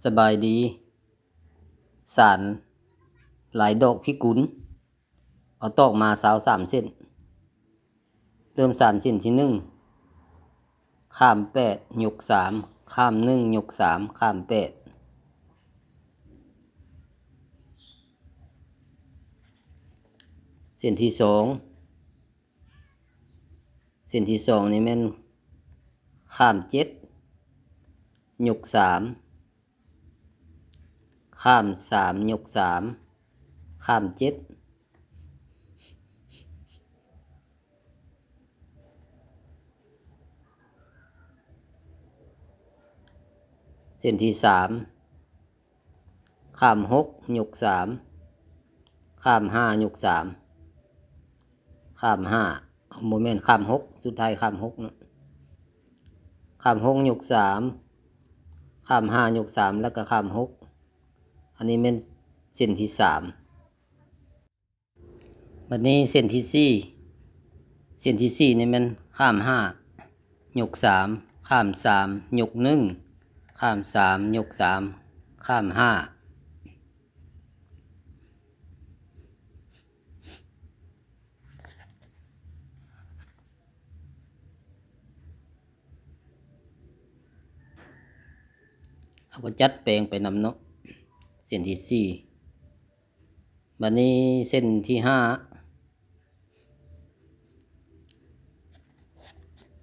ສະບາຍດີ. ສານລາຍດອກພິກຸນ ເອົາຕອກມາຊາວສາມເສັ້ນ. ເລີ່ມສານເສັ້ນທີໜຶ່ງ ຂ້າມແປດຍົກສາມ ຂ້າມໜຶ່ງຍົກສາມ ຂ້າມແປດ. ເສັ້ນທີສອງ ເສັ້ນທີສອງນີ້ແມ່ນ ຂ້າມເຈັດຍົກສາມ ຂ້າມສາມຍົກສາມ ຂ້າມເຈັດ. ເສັ້ນທີສາມ ຂ້າມຫົກຍົກສາມ ຂ້າມຫ້າຍົກສາມ ຂ້າມຫ້າ ບໍ່ແມ່ນ ຂ້າມຫົກ ສຸດທ້າຍຂ້າມຫົກເນາະ. ຂ້າມຫົກຍົກສາມ ຂ້າມຫ້າຍົກສາມ ແລ້ວກໍຂ້າມຫົກ. ອັນນີ້ແມ່ນເສັ້ນທີສາມ. ບັດນີ້ເສັ້ນທີສີ່ ເສັ້ນທີສີ່ນີ້ແມ່ນ ຂ້າມຫ້າຍົກສາມ ຂ້າມສາມຍົກໜຶ່ງ ຂ້າມສາມຍົກສາມ ຂ້າມຫ້າ. ເຮົາກໍຈັດແປງໄປນຳເນາະ ເສັ້ນທີສີ່. ບັດນີ້ເສັ້ນທີຫ້າ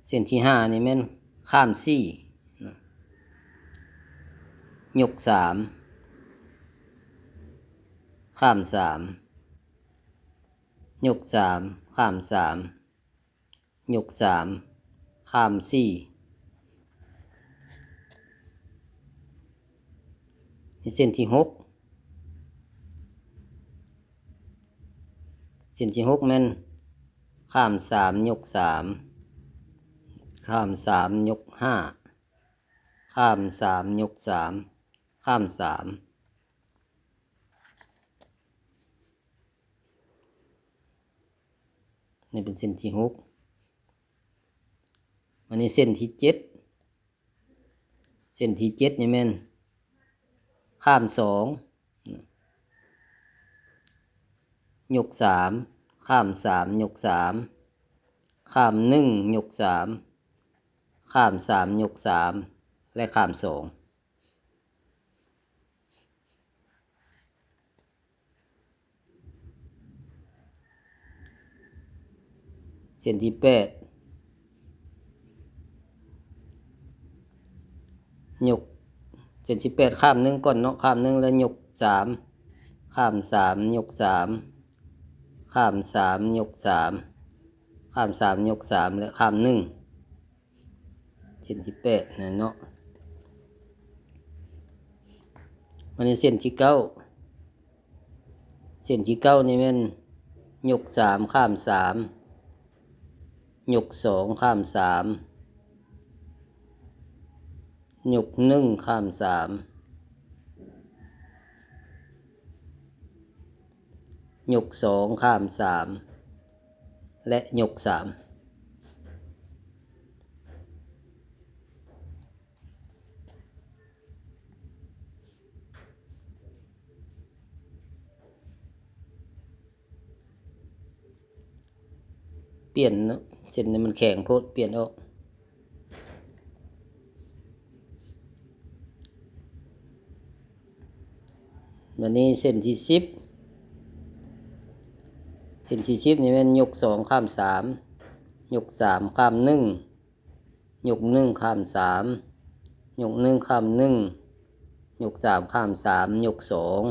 ເສັ້ນທີຫ້ານີ້ແມ່ນ ຂ້າມສີ່ ຍົກສາມ ຂ້າມສາມ ຍົກສາມ ຂ້າມສາມ ຍົກສາມ ຂ້າມສີ່. ເສັ້ນທີຫົກ ເສັ້ນທີຫົກແມ່ນ ຂ້າມສາມຍົກສາມ ຂ້າມສາມຍົກຫ້າ ຂ້າມສາມຍົກສາມ ຂ້າມສາມ. ນີ້ເປັນເສັ້ນທີຫົກ. ອັນນີ້ເສັ້ນທີເຈັດ ເສັ້ນທີເຈັດນີ້ແມ່ນ ຂ້າມສອງຍົກສາມ ຂ້າມສາມຍົກສາມ ຂ້າມໜຶ່ງຍົກສາມ ຂ້າມສາມຍົກສາມ ແລະ ຂ້າມສອງ. ເສັ້ນທີແປດ ຍົກ ເສັ້ນທີແປດ ຂ້າມໜຶ່ງກ່ອນເນາະ ຂ້າມໜຶ່ງ ແລ້ວຍົກສາມ ຂ້າມສາມຍົກສາມ ຂ້າມສາມຍົກສາມ ຂ້າມສາມຍົກສາມ ແລະ ຂ້າມໜຶ່ງ. ເສັ້ນທີແປດນັ້ນເນາະ. ບັດນີ້ເສັ້ນທີເກົ້າ ເສັ້ນທີເກົ້ານີ້ແມ່ນ ຍົກສາມ ຂ້າມສາມ ຍົກສອງ ຂ້າມສາມ ຍົກໜຶ່ງ ຂ້າມສາມ ຍົກສອງ ຂ້າມສາມ ແລະ ຍົກສາມ. ປ່ຽນເນາະ ເສັ້ນນີ້ມັນແຂງໂພດ ປ່ຽນອອກ. ບັດນີ້ເສັ້ນທີສິບ ເສັ້ນທີສິບນີ້ແມ່ນຍົກສອງຂ້າມສາມ ຍົກສາມຂ້າມໜຶ່ງ ຍົກໜຶ່ງຂ້າມສາມ ຍົກໜຶ່ງຂ້າມໜຶ່ງ ຍົກສາມຂ້າມສາມ ຍົກສອງ.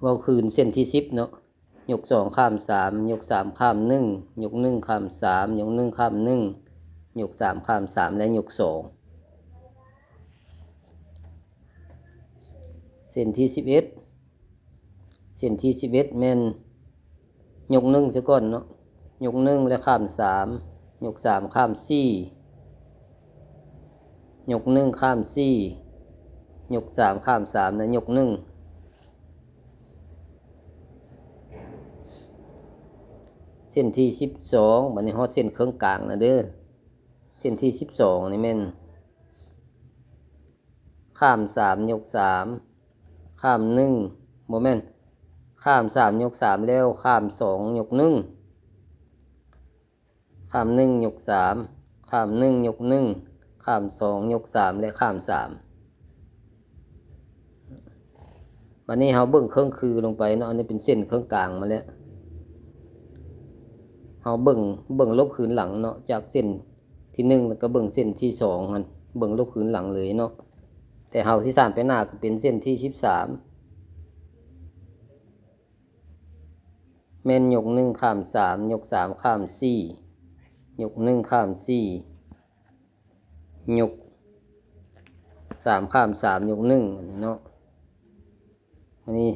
ເວົ້າຄືນເສັ້ນທີສິບເນາະ ຍົກສອງຂ້າມສາມ ຍົກສາມຂ້າມໜຶ່ງ ຍົກໜຶ່ງຂ້າມສາມ ຍົກໜຶ່ງຂ້າມໜຶ່ງ ຍົກສາມຂ້າມສາມ ແລະ ຍົກສອງ. ເສັ້ນທີສິບເອັດ ເສັ້ນທີສິບເອັດແມ່ນຍົກໜຶ່ງຊະກ່ອນເນາະ ຍົກໜຶ່ງແລ້ວຂ້າມສາມ ຍົກສາມຂ້າມສີ່ ຍົກໜຶ່ງຂ້າມສີ່ ຍົກສາມຂ້າມສາມ ແລະ ຍົກໜຶ່ງ. ເສັ້ນທີສິບສອງ ບັດນີ້ຮອດເສັ້ນເຄິ່ງກາງແລ້ວເດີ. ເສັ້ນທີສິບສອງນີ້ແມ່ນ ຂ້າມສາມຍົກສາມ ຂ້າມໜຶ່ງ ບໍ່ແມ່ນ ຂ້າມສາມຍົກສາມ ແລ້ວຂ້າມສອງຍົກໜຶ່ງ ຂ້າມໜຶ່ງຍົກສາມ ຂ້າມໜຶ່ງຍົກໜຶ່ງ ຂ້າມສອງຍົກສາມ ແລະ ຂ້າມສາມ. ບັດນີ້ເຮົາເບິ່ງເຄິ່ງຄືລົງໄປເນາະ ອັນນີ້ເປັນເສັ້ນເຄິ່ງກາງມາແລ້ວ. ເຮົາເບິ່ງ ເບິ່ງລົບຄືນຫຼັງເນາະ ຈາກເສັ້ນທີໜຶ່ງ ແລ້ວກໍເບິ່ງເສັ້ນທີສອງຫັ້ນ ເບິ່ງລົບຄືນຫຼັງເລີຍເນາະ. ແຕ່ເຮົາຊິສານໄປໜ້າກໍເປັນເສັ້ນທີສິບສາມ ແມ່ນຍົກໜຶ່ງຂ້າມສາມ ຍົກສາມຂ້າມສີ່ ຍົກໜຶ່ງຂ້າມສີ່ ຍົກສາມຂ້າມສາມ ຍົກໜຶ່ງ ອັນນີ້ເນາະ. ອັນນີ້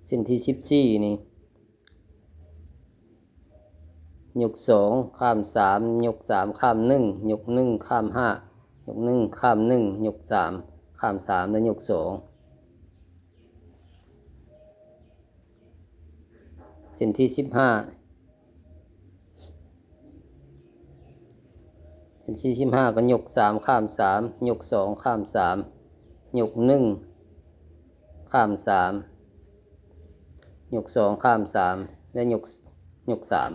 ເສັ້ນທີສິບສີ່ນີ້ ຍົກສອງຂ້າມສາມ ຍົກສາມຂ້າມໜຶ່ງ ຍົກໜຶ່ງຂ້າມຫ້າ ຍົກໜຶ່ງຂ້າມໜຶ່ງ ຍົກສາມຂ້າມສາມ ແລະ ຍົກສອງ. ເສັ້ນທີສິບຫ້າ ເສັ້ນທີສິບຫ້າກໍຍົກສາມຂ້າມສາມ ຍົກສອງຂ້າມສາມ ຍົກໜຶ່ງຂ້າມສາມ ຍົກສອງຂ້າມສາມ ແລະ ຍົກ ຍົກສາມ.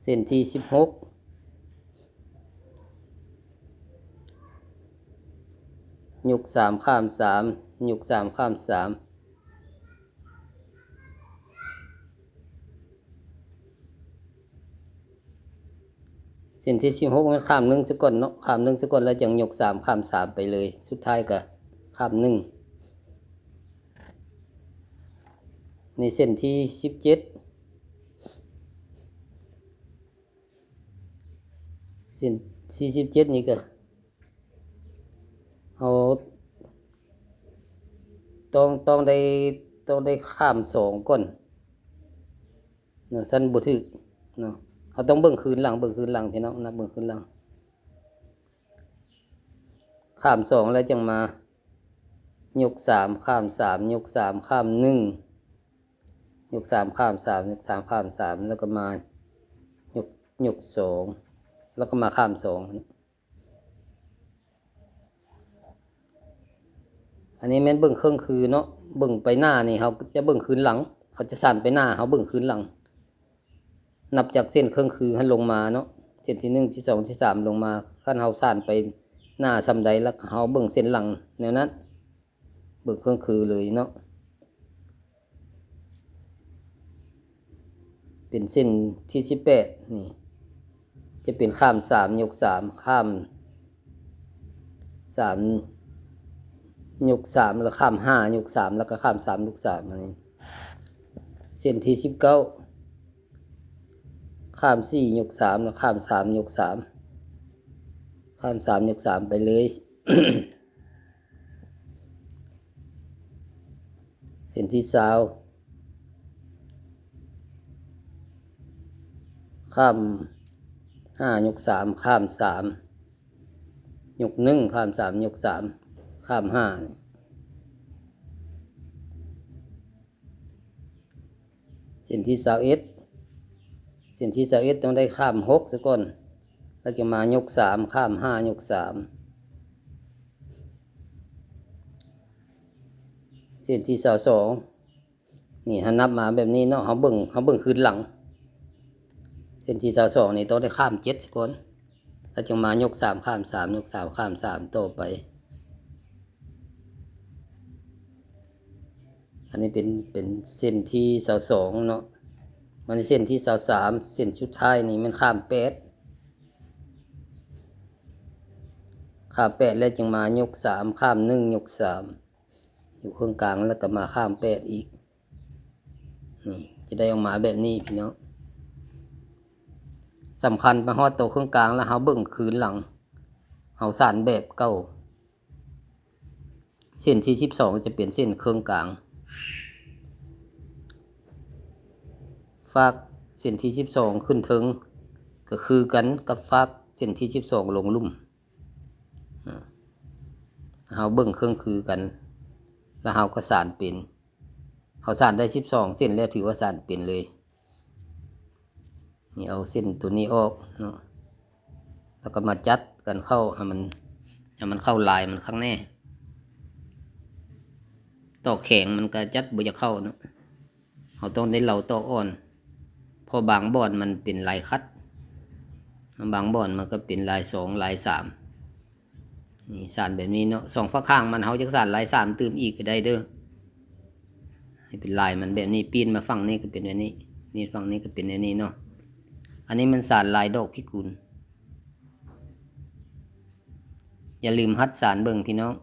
ເສັ້ນທີສິບຫົກ ຍົກສາມຂ້າມສາມ ຍົກສາມຂ້າມສາມ. ເສັ້ນທີສິບຫົກ ແມ່ນຂ້າມໜຶ່ງຊະກ່ອນເນາະ ຂ້າມໜຶ່ງຊະກ່ອນ ແລ້ວຈັ່ງຍົກສາມຂ້າມສາມໄປເລີຍ ສຸດທ້າຍກໍຂ້າມໜຶ່ງ. ໃນເສັ້ນທີສິບເຈັດ ເສັ້ນທີສິບເຈັດນີ້ກໍ ເຮົາຕ້ອງ ຕ້ອງໄດ້ ຕ້ອງໄດ້ຂ້າມສອງກ່ອນເນາະ ຊັ້ນບໍ່ຖືກເນາະ. ເຮົາຕ້ອງເບິ່ງຄືນຫຼັງ ເບິ່ງຄືນຫຼັງ ພີ່ນ້ອງ ນັບເບິ່ງຄືນຫຼັງ. ຂ້າມສອງແລ້ວຈັ່ງມາຍົກສາມຂ້າມສາມ ຍົກສາມຂ້າມໜຶ່ງ ຍົກສາມຂ້າມສາມ ຍົກສາມຂ້າມສາມ ແລ້ວກໍມາຍົກ ຍົກສອງ ແລ້ວກໍມາຂ້າມສອງ. ອັນນີ້ແມ່ນເບິ່ງເຄິ່ງຄືເນາະ ເບິ່ງໄປໜ້ານີ້ ເຮົາຈະເບິ່ງຄືນຫຼັງ ເຮົາຈະສານໄປໜ້າ ເຮົາເບິ່ງຄືນຫຼັງ ນັບຈາກເສັ້ນເຄິ່ງຄືຫັ້ນລົງມາເນາະ ເສັ້ນທີໜຶ່ງ ທີສອງ ທີສາມ ລົງມາ. ຄັນເຮົາສານໄປໜ້າສ່ຳໃດ ແລ້ວເຮົາເບິ່ງເສັ້ນຫຼັງແນວນັ້ນ ເບິ່ງເຄິ່ງຄືເລີຍເນາະ. ເປັນເສັ້ນທີສິບແປດນີ້ ຈະເປັນຂ້າມສາມຍົກສາມ ຂ້າມສາມຍົກສາມ ແລ້ວຂ້າມຫ້າຍົກສາມ ແລ້ວກໍຂ້າມສາມຍົກສາມ. ອັນນີ້ເສັ້ນທີສິບເກົ້າ ຂ້າມສີ່ຍົກສາມ ແລ້ວຂ້າມສາມຍົກສາມ ຂ້າມສາມຍົກສາມໄປເລີຍ. ເສັ້ນທີຊາວ ຂ້າມຫ້າຍົກສາມ ຂ້າມສາມຍົກໜຶ່ງ ຂ້າມສາມຍົກສາມ ຂ້າມຫ້າ. ເສັ້ນທີຊາວເອັດ ເສັ້ນທີຊາວເອັດຕ້ອງໄດ້ຂ້າມຫົກຊະກ່ອນ ແລ້ວຈະມາຍົກສາມ ຂ້າມຫ້າຍົກສາມ. ເສັ້ນທີຊາວສອງນີ້ ເຮົານັບມາແບບນີ້ເນາະ ເຮົາເບິ່ງ ເຮົາເບິ່ງຄືນຫຼັງ. ເສັ້ນທີຊາວສອງນີ້ຕ້ອງໄດ້ຂ້າມເຈັດຊະກ່ອນ ແລ້ວຈຶ່ງມາຍົກສາມ ຂ້າມສາມ ຍົກສາມ ຂ້າມສາມຕໍ່ໄປ. ອັນນີ້ເປັນ ເປັນເສັ້ນທີຊາວສອງເນາະ. ມາໃນເສັ້ນທີຊາວສາມ ເສັ້ນສຸດທ້າຍນີ້ແມ່ນຂ້າມແປດ ຂ້າມແປດແລ້ວຈຶ່ງມາຍົກສາມ ຂ້າມໜຶ່ງ ຍົກສາມ ຢູ່ເຄິ່ງກາງ ແລ້ວກໍມາຂ້າມແປດອີກ. ນີ້ຈະໄດ້ອອກມາແບບນີ້ພີ່ນ້ອງ. ສຳຄັນໄປຮອດໂຕເຄິ່ງກາງແລ້ວ ເຮົາເບິ່ງຄືນຫຼັງ ເຮົາສານແບບເກົ່າ. ເສັ້ນທີສິບສອງຈະເປັນເສັ້ນເຄິ່ງກາງ. ຟາກເສັ້ນທີສິບສອງຂຶ້ນເທິງ ກໍຄືກັນກັບຟາກເສັ້ນທີສິບສອງລົງລຸ່ມ. ເຮົາເບິ່ງເຄິ່ງຄືກັນ ແລ້ວເຮົາກໍສານເປັນ. ເຮົາສານໄດ້ສິບສອງເສັ້ນແລ້ວ ຖືວ່າສານເປັນເລີຍ. ນີ້ເອົາເສັ້ນໂຕນີ້ອອກເນາະ ແລ້ວກໍມາຈັດກັນເຂົ້າໃຫ້ມັນ ໃຫ້ມັນເຂົ້າລາຍມັນຄັກແນ່. ຕອກແຂງມັນກໍຈັດບໍ່ຢາກເຂົ້າເນາະ. ເຮົາຕ້ອງໄດ້ເລົາຕອກອ່ອນ ເພາະບາງບ່ອນມັນເປັນລາຍຂັດ ບາງບ່ອນມັນກໍເປັນລາຍສອງ ລາຍສາມ. ນີ້ສານແບບນີ້ເນາະ. ສອງຟາກຂ້າງມັນ ເຮົາຢາກສານລາຍສາມຕື່ມອີກກໍໄດ້ເດີ ໃຫ້ເປັນລາຍມັນແບບນີ້. ປີ້ນມາຝັ່ງນີ້ກໍເປັນແບບນີ້ ນີ້ຝັ່ງນີ້ກໍເປັນແບບນີ້ເນາະ. ອັນນີ້ມັນສານລາຍດອກພິກຸນ. ຢ່າລືມຫັດສານເບິ່ງພີ່ນ້ອງ.